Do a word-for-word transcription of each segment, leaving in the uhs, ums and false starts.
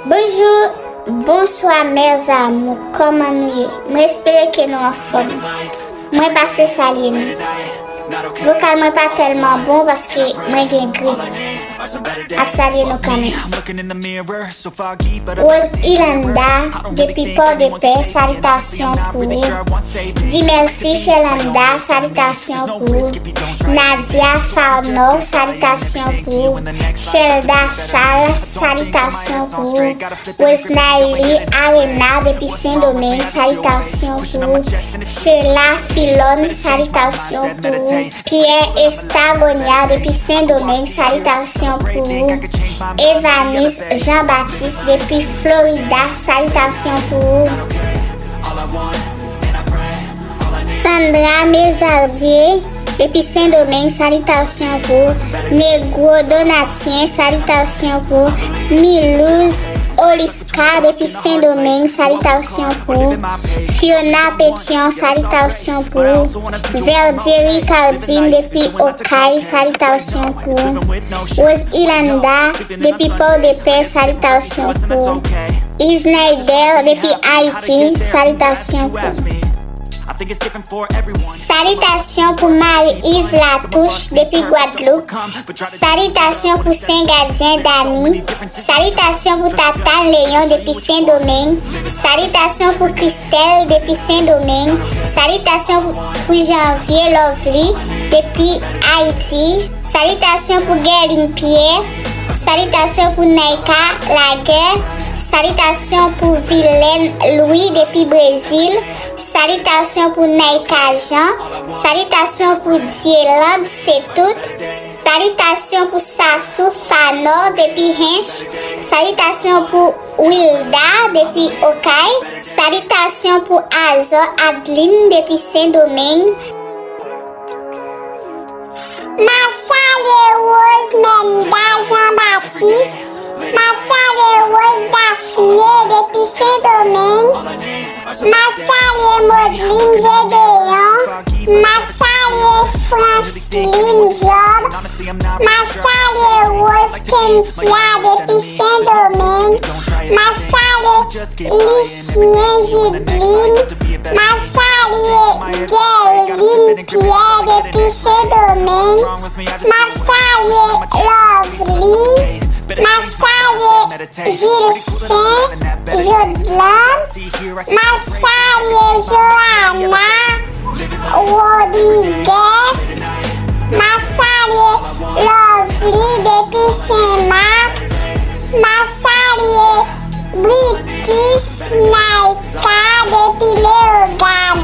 Bonjou, bonswa, mes amours, kòman nou ye? Mwen espere ke nou anfòm. Mwen pase salye nou. Vokal mwen pa tèlman bon paske mwen gen grip. Ap salye nou kanmenm. Rose Ilanda, depi Pòdepè, salitasyon pou ou. Di Mèsi Sherlanda, salitasyon pou ou. Nadia Farnor, salitasyon pou ou. Shelda Charles, salitasyon pou ou. Rosnaïli Arena depi Sendomeng, salitasyon pou ou. Sheila Filon, salitasyon pou ou. Pierre Estagonia depi Sendomeng, salitasyon pou ou. Evanis Jean Baptiste depi Florida, salitasyon pou ou. Sandra Mezardier depi Sendomeng, salitasyon pou ou. Negro Donatien, salitasyon pou ou. Milouz Olisca depi Sendomeng, salitasyon pou ou. Fiona Petion, salitasyon pou ou. Verdier Ricardine depi Okay, salitasyon pou ou. Rose Ilanda depi Pòdepè, salitasyon pou ou. Isnaïder depi Ayiti, salitasyon pou ou. Salitasyon pou Marie Yves Latouche depi Gwadloup. Salitasyon pou Sen Gadyen Dani. Salitasyon pou Tata Leyon depi Sendomeng. Salitasyon pou Christelle depi Sendomeng. Salitasyon pou, pou Janvier Lovely depi Ayiti. Salitasyon pou Guerline Pierre. Salitasyon pou Naïka Laguerre. Salitasyon pou Vilaine Louis depi Brezil. Salitasyon pou Naïka Jean. Salitasyon pou Dieland Setout. Salitasyon pou Sasou Fanor depi Hinche. Salitasyon pou Wilda depi Okay. Salitasyon pou Azor Adeline depi Sendomeng. M ap salye Rose Menda Jean Baptiste. M ap salye Rose Daphné depi Sendomeng. M ap salye Modeline Gédéon. M ap salye Francine Job. M ap salye Rose Kentia depi Sendomeng. M ap salye Lucien Gibline. M ap salye Guerline Pierre depi Sendomeng. M ap salye Lovely. M ap salye Gilles Saint Jodelan. M ap salye Johanna Rodriguez. M ap salye Lovely depi Sen Mak. M ap salye Britis Naïka depi Leyogàn.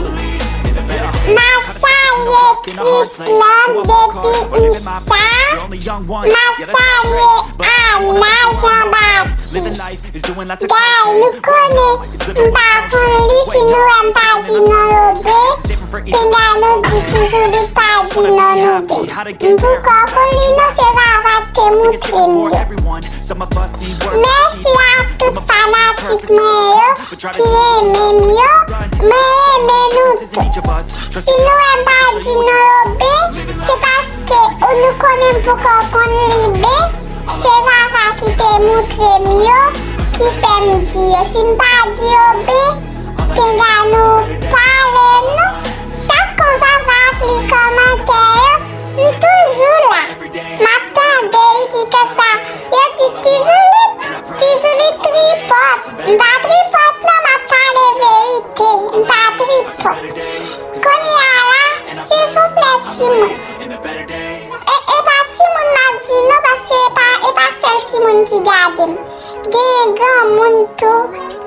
M ap salye Chrisland depi Isa. M ap salye Ana Jean Baptiste. Gay, nou konnen m pa konn li, si nou wè m pa di non yo byen, piga nou di Ti Joulie pa di non nou byen. M poko konn li non, se Vava ki te moutre m yo. Mèsi a tout fanatik mwen yo ki renmen m yo, mwen renmen nou tou. Si nou wè m pa di non yo byen, se paske ou nou konnen m poko konn li byen. Se Vava ki te moutre m yo, ki fè m di yo. Si m pa di yo byen, piga nou pale non. Chak kon Vava ap li kòmantè yo, m toujou la. M ap tande, li di ke sa, yo di Ti Joulie, Ti Joulie tripòt. M pa tripòt non, m ap pale verite, m pa tripòt. Kounye a la, silvouplè timoun. E, e pa timoun m ap di non, paske e pa, e pa sèl timoun ki gade m. Genyen granmoun tou,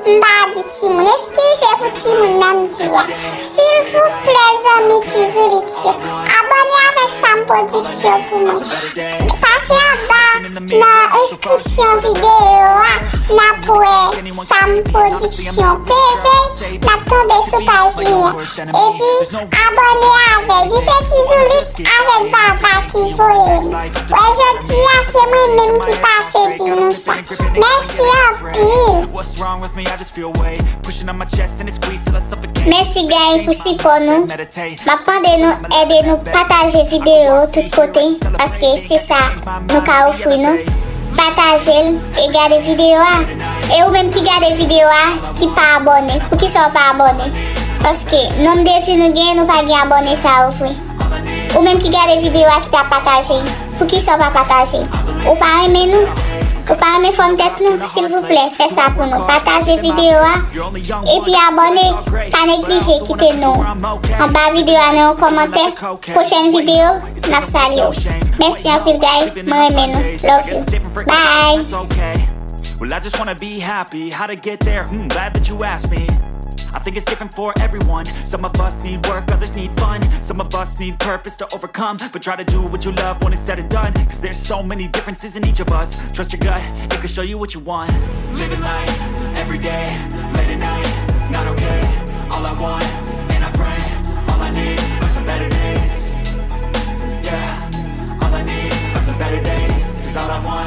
m pa di timoun. Eskize pou timoun nan m di a. Silvouplè, zanmi Ti Joulie yo, abòne avèk Sam Production pou mwen. Pase anba nan deskripsyon videyo a, n ap wè Sam Production. Peze, n ap tonbe sou paj li an. Epi, abòne avè l. Li se Ti Joulie avèk Vava ki voye m. Wè, jodi a, se mwen menm ki pase di nou sa. Mèsi anpil. Mèsi, gay, pou sipò nou. M ap mande nou ede nou pataje videyo tout kote, paske se sa nou ka ofri nou. Pataje l e gade videyo a. E ou menm ki gade videyo a, ki pa abòne, poukisa w pa abòne? Paske nonb de vi nou gen, nou pa gen abòne sa yo vre. Ou menm ki gade videyo a, ki pa pataje, poukisa w pa pataje? Ou pa renmen nou? Ou pa renmen fòm tèt nou? Silvouplè, fè sa pou nou. Pataje videyo a. Epi abòne, pa neglije kite non anba videyo a nan yon kòmantè. Pwochèn videyo, n ap salye w. Mèsi anpil, guys. Mwen renmen nou. Love you. Bye. Well, I just wanna be happy. How to get there? Hmm, glad that you asked me. I think it's different for everyone. Some of us need work, others need fun. Some of us need purpose to overcome. But try to do what you love when it's said and done. Cause there's so many differences in each of us. Trust your gut, it can show you what you want. Living life, every day, late at night, not okay. All I want, and I pray, all I need are some better days. Yeah, all I need are some better days. Cause all I want